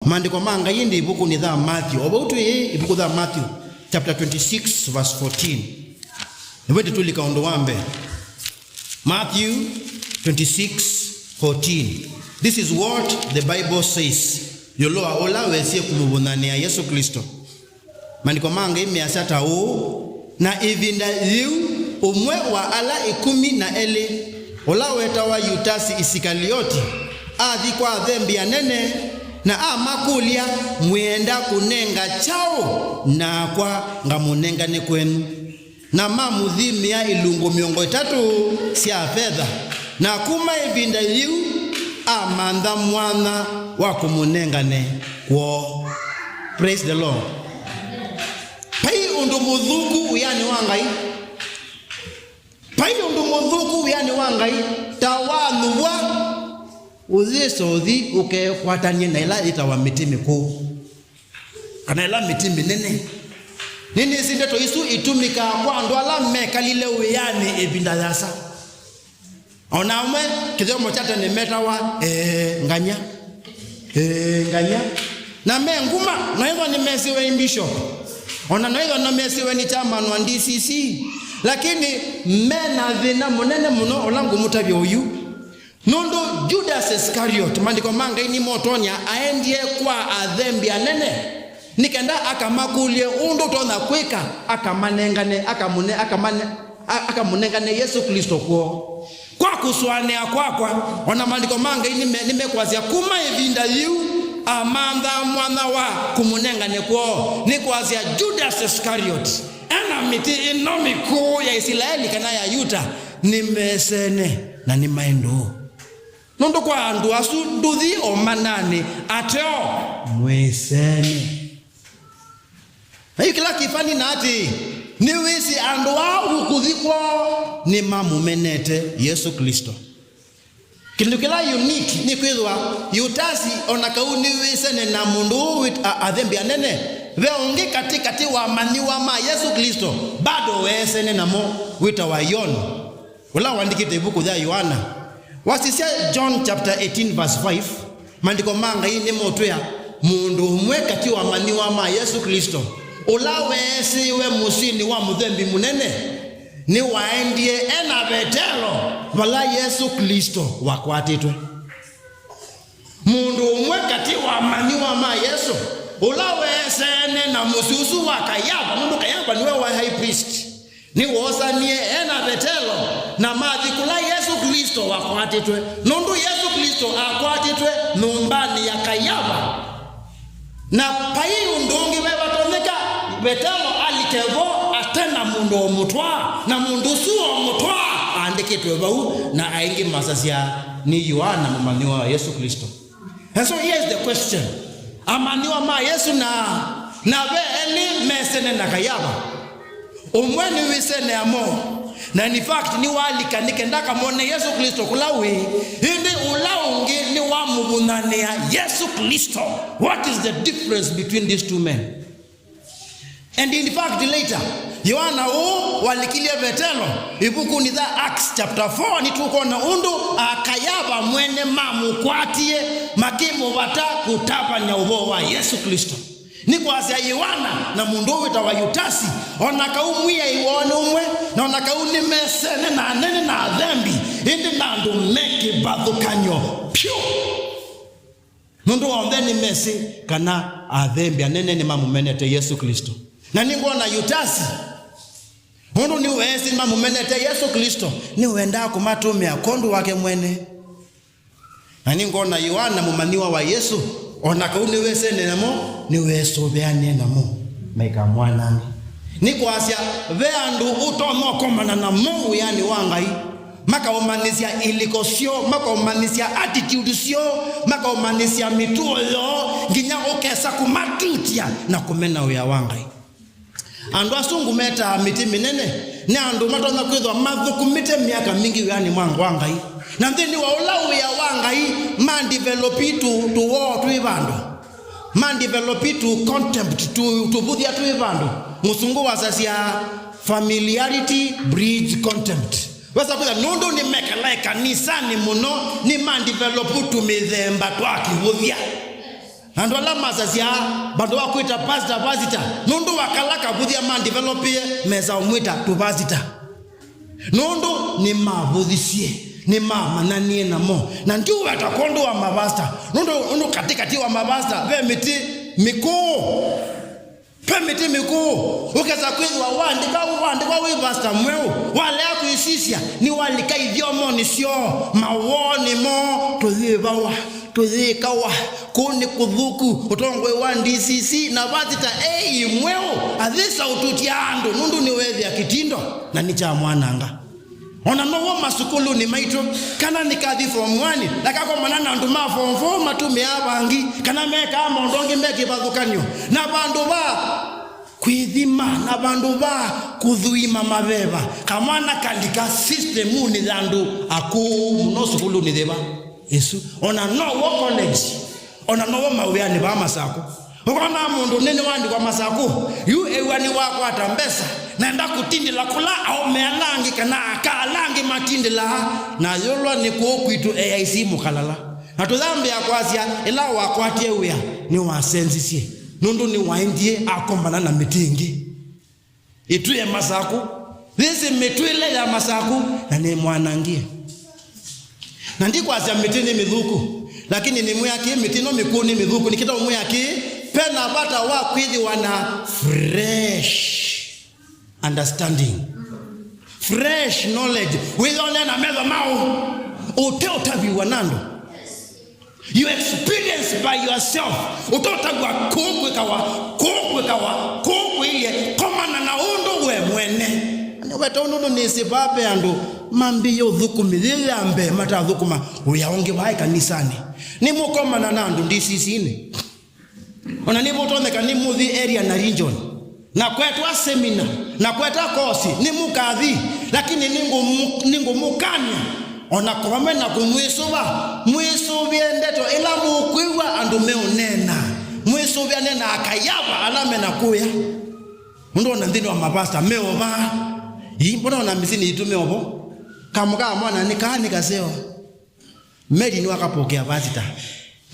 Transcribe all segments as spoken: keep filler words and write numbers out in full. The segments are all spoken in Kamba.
Maandĩko ma Ngai ĩndĩ ĩvukunĩ ya Matthew. O vau twĩ ĩvuku ya Matthew, chapter twenty-six, verse fourteen. Nĩvo ĩndĩ tũlika ũndũ wa mbee. Matthew twenty-six fourteen. This is what the Bible says. Ĩũlũ wa ũla wesie kũmũvũnyanĩa Yesũ Klĩsto. Maandĩko ma Ngai measya ta ũũ, na ĩvinda yĩu ũmwe wa ala ĩkũmi na elĩ, ũla wetawa Yutasi Isikalioti, athi kwa athembi anene, na amakũlya, "Mwĩenda kũnenga kyaũ, nakwa ngamũnengane kwenyu?" Na mamũthimĩa ilungu mĩongo ĩtatũ sya vetha, na kuma ĩvinda yĩu amantha mwanya wa kũmũnengane kwoo. Praise the Lord. Vai ũndũ mũthũku wĩanĩ wa Ngai. Vai ũndũ mũthũku wĩanĩ wa Ngai ta wanyuvwa ũyĩsa ũthi ũkekwatany'e na ĩla yĩtawa mĩtĩ mĩkũũ, kana ĩla mĩtĩ mĩnene. Nĩnĩsĩ ndeto isu itũmĩkaa kwa andũ ala mekalile wĩanĩ ĩvinda yasa. O na amwe kĩthyomo kya tene metawa eengany'a. Eengany'a. Na me nguma, noĩthwa nĩmesiwe nĩ bishop. O na noĩthwa nĩmesiwe nĩ chairman wa D C C. Lakini me na thĩna mũnene mũno ũla ngũmũtavya ũyu. Nũndũ Judas Iscariot, maandĩko ma Ngai nĩmotonya, aendie kwa athembi anene, nĩ kenda akamakũlye ũndũ ũtonya kwĩka, akamanengane, akamũne-, akamane-, a-, akamũnengane Yesũ Klĩsto kwoo. Kwa kũsũanĩa kwakwa, o na maandĩko ma Ngai nĩme-, nĩmekwasya kuma ĩvinda yĩu amanthaa mwanya wa kũmũnengane kwoo, nĩ kwasya Judas Iscariot, ena mĩtĩ ĩno mĩkũũ ya Isilaeli kana ya Yuta, nĩmesene na nĩmaĩ ndũũ. Nũndũ kwa andũ asu ndũthi o mananĩ, ateo mwĩsene. Na yu kĩla kĩvani na atĩ, nĩwĩsĩ andũ aa ũkũthi kwoo nĩmamũmenete Yesũ Klĩsto. Kĩndũ kĩla unique nĩ kwĩthwa Yutasi o na kau nĩwĩsene na mũndũ ũũ wĩt-, a-, athembi anene, ve ũngĩ katĩ katĩ wa amanyĩw'a ma Yesũ Klĩsto bado weesene namo, wĩtawa Ĩono, ũla waandĩkĩte ĩvuku ya Yoana. Wasisya John chapter eighteen verse five, maandĩko ma Ngai nĩmotwĩa, mũndũ ũmwe katĩ wa amanyĩw'a ma Yesũ Klĩsto, ũla weesĩĩwe mũsyĩnĩ wa mũthembi mũnene, nĩwaendie e na Vetelo vala Yesũ Klĩsto wakwatĩtwe. Mũndũ ũmwe katĩ wa amanyĩw'a ma Yesũ, ũla weeseene na mũsyĩ ũsu wa Kayava, nũndũ Kayava nĩwe waĩ high priest, nĩwoosanie e na Vetelo na mathi kũla Yesũ Klĩsto wakwatĩtwe, nũndũ Yesũ Klĩsto akwatĩtwe nyũmbanĩ ya Kayava. Na vai ũndũ ũngĩ ve vatonyeka Vetelo alike vo ate na mũndũ ũmũtwaa, na mũndũ ũsu ũmũtwaa aandĩkĩtwe vau, na aingĩ masasya nĩ Yoana mũmanyĩw'a wa Yesũ Klĩsto. And so here's the question. Amanyĩw'a ma Yesũ na, na ve elĩ mesene na Kayava. Ũmwe nĩwĩsene amo, na in fact nĩwalika nĩ kenda akamwone Yesũ Klĩsto kũla wĩ, ĩndĩ ũla ũngĩ nĩwamũvũnyanĩa Yesũ Klĩsto. What is the difference between these two men? And in fact later, Yoana ũũ walikilye Vetelo ĩvukunĩ ya Acts chapter four, nĩtũkwona ũndũ Akayava mwene mamũkwatie makĩmũvata kũtavany'a ũvoo wa Yesũ Klĩsto. Nĩ kwasya Yoana na mũndũ ũũ wĩtawa Yutasi, o na kau mwĩai woo nĩ ũmwe, na o na kau nĩmesene na anene na athembi, ĩndĩ na andũ me kĩvathũkany'o vyũ. Nũndũ onthe nĩmesĩ kana athembi anene nĩmamũmenete Yesũ Klĩsto. Na nĩngwona Yutasi, ũndũ nĩweesĩ nĩmamũmenete Yesũ Klĩsto, nĩwendaa kũmatũmĩa kwondũ wake mwene. Na nĩngwona Yoana mũmanyĩw'a wa Yesũ, o na kau nĩwesene namo, nĩweesũvĩanie namo maikamwanange. Nĩ kwasya, ve andũ ũtonya ũkomana namo wĩanĩ wa Ngai, makaũmanyĩsya ilĩko syoo, makaũmanyĩsya attitude syoo, makaũmanyĩsya mĩtuo yoo, nginya ũkesa kũmatutya na kũmena wĩa wa Ngai. Andũ asu ngũmetaa mĩtĩ mĩnene, nĩ andũ matonya kwĩthwa mathũkũmĩte myaka mingĩ wĩanĩ mwa, wa Ngai. Na nthĩnĩ wa ũla wĩa wa Ngai, ma develop tũ, tũwoo twĩ vandũ. Ma develop tũ contempt, tũ, tũvũthya twĩ vandũ. Mũsũngũ wasasya familiarity breeds contempt. Wesa kwĩtha nũndũ nĩmekala ĩkanisanĩ mũno, nĩma develop tũmĩthemba twa kĩvũthya. Andũ ala masasya vandũ va kwĩta pastor, pastor, nũndũ wa kala kavũthya ma developie, mesa ũmwĩta tũpasita. Nũndũ nĩmavũthisye, nĩmamanyanie namo. Na ndiũweta kwondũ wa mavasta, nũndũ, nũndũ katĩkatĩ wa mavasta ve mĩtĩ mĩkũũ. Ve mĩtĩ mĩkũũ. Ũkesa kwĩthĩwa waandĩka, waandĩkwa wĩ vasta mweũ, walea kwĩsisya, nĩwalika ithyomonĩ syoo, mawoni moo, tũyĩvawa, tũyĩkawa, kũu nĩ kũthũku, ũtongoi wa D C C na vasita ei mweũ, athĩsa ũtũtya andũ, nũndũ nĩweethĩa kĩtindo, na nĩkyamwananga. Ona nowo masukulunĩ maitũ, kana nĩkathi form one, na kakomana na andũ ma form four matũmĩaa vangi, kana mekaa maũndũ angĩ me kĩvathũkany'o, na vandũ va kwĩthima, na vandũ va kũthuima maveva, kamwana kalika systemũnĩ ya andũ akũũ mũno sukulunĩ yĩva ĩsu. Ona nowo college, ona nowo mawĩanĩ vaa Masakũ. Ũkona mũndũ nĩ, nĩwaandĩkwa Masakũ, yu ew'a nĩwakwata mbesa, naenda kũtindĩla kũla aũme ala angĩ kana aka ala angĩ matindĩlaa, na ayũlwa nĩ kũũ kwitũ A I C Mũkalala. Na tũyambĩa kwasya, ĩla wakwatie wĩa, nĩwasenzisye, nũndũ nĩwaendie akomana na mĩtĩ ĩngĩ. Ĩtwĩe Masakũ. Yĩsĩ mĩtwĩle ya Masakũ, na nĩmwanangie. Na ndikwasya mĩtĩ nĩ mĩthũku, lakini nĩmwĩa kĩ mĩtĩ ĩno mĩkũũ nĩ mĩthũku, nĩkĩta ũmwĩa kĩ, pena vata wa kwĩthĩwa na fresh understanding, fresh knowledge, wĩyone na metho maũ, ũte ũtaviwa na andũ. You experience by yourself. Ũtotagwa kũũ kwĩkawa, kũũ kwĩkawa, kũũ kwĩie, komana na ũndũ we mwene. Nĩweta ũndũ nĩsĩ vaa ve andũ mambĩĩe ũthũkũmi yĩ ya mbee matathũkũma wĩa ũngĩ vaa ĩkanisanĩ. Nĩmũkomana na andũ D C C-nĩ. Ona nĩvũtonyeka nĩmũthi area na region, na kwetwa seminar, na kwetwa kosi, nĩmũkathi, lakini nĩngũmũ-, nĩngũmũkany'a, ona kwa vamwe na kũmwĩsũva, mwĩsũvĩe ndeto ĩla mũkwĩw'a andũ meũneena, mwĩsũvĩane na akayava ala me na kũya. Ũndũ ona nthĩnĩ wa mavasta meovaa, ii, mbona ona mĩsyĩnĩ yitũ meovo, kamũkaa mwana nĩ kaa nĩ kaseo. Mary nĩwakapokea vasita.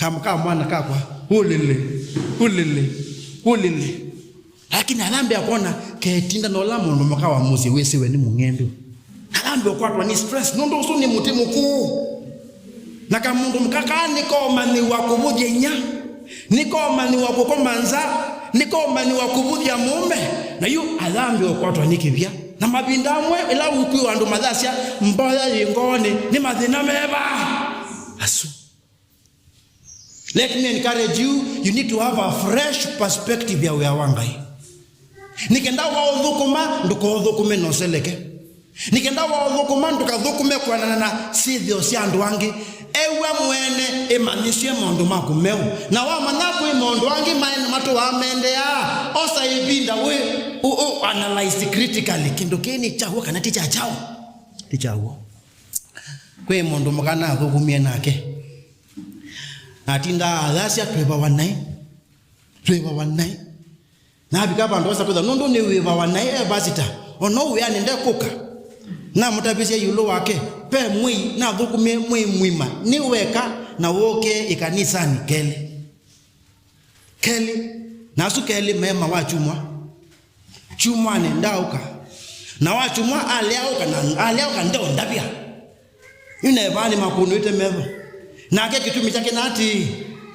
Kamũkaa mwana kakwa, ulele, ulele, ulele. Lakini alambĩa kwona ketinda na ũla mũndũ mũka wa mũsyĩ wĩsĩwe nĩ mũng'endu. Alambĩa ũkwatwa nĩ stress, nũndũ ũsu nĩ mũtĩ mũkũũ. Na kamũndũ mũka kaa nĩkomanyĩw'a kũvũthya inya, nĩkomanyĩw'a kũkoma nza, nĩkomanyĩw'a kũvũthya mũũme. Na yu alambĩa ũkwatwa nĩ kĩvya. Na mavinda amwe, ĩla ũkwĩwa andũ mathasya, mboya yĩ ngoonĩ, nĩ mathĩna meva asu. Let me encourage you, you need to have a fresh perspective ya wĩa wa Ngai. Nĩ kenda waũthũkũma, ndũkaũthũkũme na ũseleke. Nĩ kenda waũthũkũma, ndũkathũkũme kũanana na syĩthĩo sya andũ angĩ. Ew'a mwene, ĩmanyĩsye maũndũ maku meũ. Na wamanya kwĩ maũndũ angĩ maĩ-, matũaa mendeaa, osa ĩvinda wĩ, ũ, ũ analyze critically. Kĩndũ kĩĩ nĩ kya w'o kana ti kya kyaũ? Ti kya w'o. Kwĩ mũndũ mũka nathũkũmie nake. Atindaa ayasya, "Twĩvawa naĩ. Twĩvawa naĩ." Na avika vandũ asa kwĩtha, nũndũ nĩwĩvawa naĩ e vasita. Ona ũu wĩanĩ ndekũka. Namũtavisye ĩũlũ wake. Ve mwei, nathũkũmie mwei mũima. Nĩ weka na wũkĩe ĩkanisanĩ kelĩ. Kelĩ, na asu kelĩ me ma wa kyumwa. Kyumwanĩ ndaũka. Na wa kyumwa alea ũka na alea ũka ndeũndavya. Yu naĩvaa nĩmakũnĩte metho. Nake kĩtumi kyake na atĩĩ,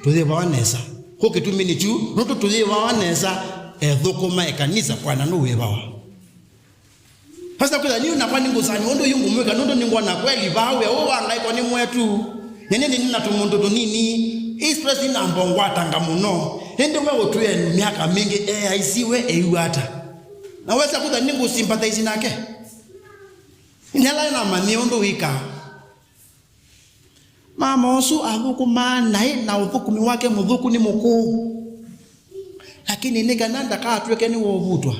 tũyĩvawa nesa. Kũ kĩtumi nĩ kyu, nũndũ tũyĩvawa nesa, ethũkũma ekanisa kwana nũwĩvawa. Pastor kwĩtha, niu nakwa nĩngũsani ũndũ yu ngũmwĩka, nũndũ nĩngwona kweli vaa wĩa ũũ wa Ngai ko nĩ mwetu. Nene nĩnĩ na tũmũndũ tũnini, hii stress inambongwatanga mũno. Ĩndĩ we ũtwĩe myaka mingĩ, e aisiwe eiw'a ata? Na wesa kwĩtha nĩngũsympathize nake. Nĩla namanyie ũndũ wĩkaa. Mama ũsu athũkũmaa naĩ na ũthũkũmi wake mũthũku nĩ mũkũũ. Lakini nĩ kana ndakatw'ĩke nĩwovutwa.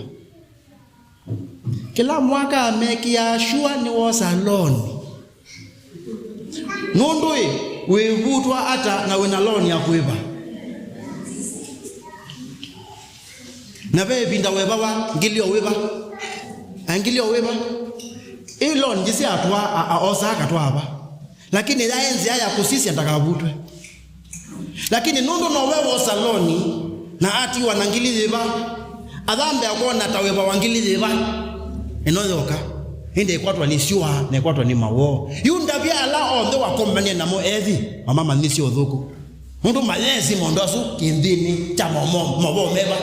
Kĩla mwaka amekĩaa sure nĩwosa loan. Nũndũ ĩ, wĩvutwa ata na wĩna loan ya kũĩva? Na ve ĩvinda wevawa ngili o wĩva? Na ngili o wĩva? Ĩ loan njĩsĩ atwaa, a, a, osaa akatwaa va? Lakini yaĩ nzĩa ya kũsisya ndakavutwe. Lakini nũndũ nowe wa ũsaloni, na atiwa na ngili yĩva, athambĩa kwona ta wĩva wa ngili yĩva, ĩno yoka. Ĩndĩ ĩkwatwa nĩ syũa, na ĩkwatwa nĩ mawoo. Yu ndavya ala onthe wakomanie namo ethi, mamamanyĩsye ũthũku. Nũndũ mayesi maũndũ asu kĩnthĩnĩ kya momo, mawoo meva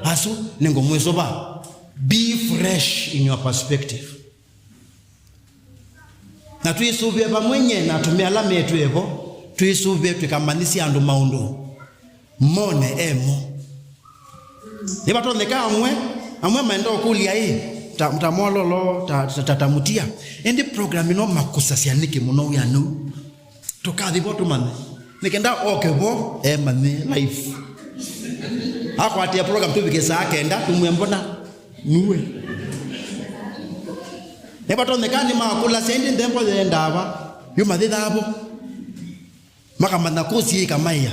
asu, nĩngũmwĩsũva. Be fresh in your perspective. Na twĩsũvĩe vamwe nye na atumĩa ala metwĩe vo, twĩsũvĩe tũkamanyĩsya andũ maũndũ mone emo. Nĩvatonyeka amwe, amwe maenda ũkũlya ĩ, ta, ta mwololo, ta, ta, ta, ta mũtia. Ĩndĩ program ĩno makũsasya nĩkĩ mũno wĩanũ? Tũkathi vo tũmanye. Nĩ kenda oke vo, emanye life. Akwatĩa program tũvike saa kenda, tũmwĩa mbona nuwe. Nĩvatonyeka nĩmakũlasya ĩndĩ nthembo yendaa va, yu mathĩthaa vo. Makamanya kũsi ĩkamaĩa.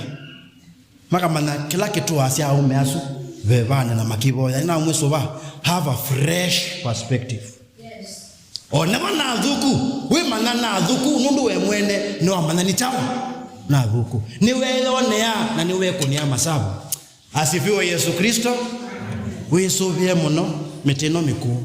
Makamanya kĩla kĩtũasya aũme asu vevanĩ na makĩvoya. Nĩnamwĩsũva, have a fresh perspective. Yes. O nĩvo nathũku, wĩmanya nathũku, nũndũ we mwene nĩwamanya nĩ kyaũ nathũku. Nĩweyonea na nĩwekũnĩa masavu. Asifiwe Yesu Kristo. Wĩsũvĩe mũno mĩtĩ ĩno mĩkũũ.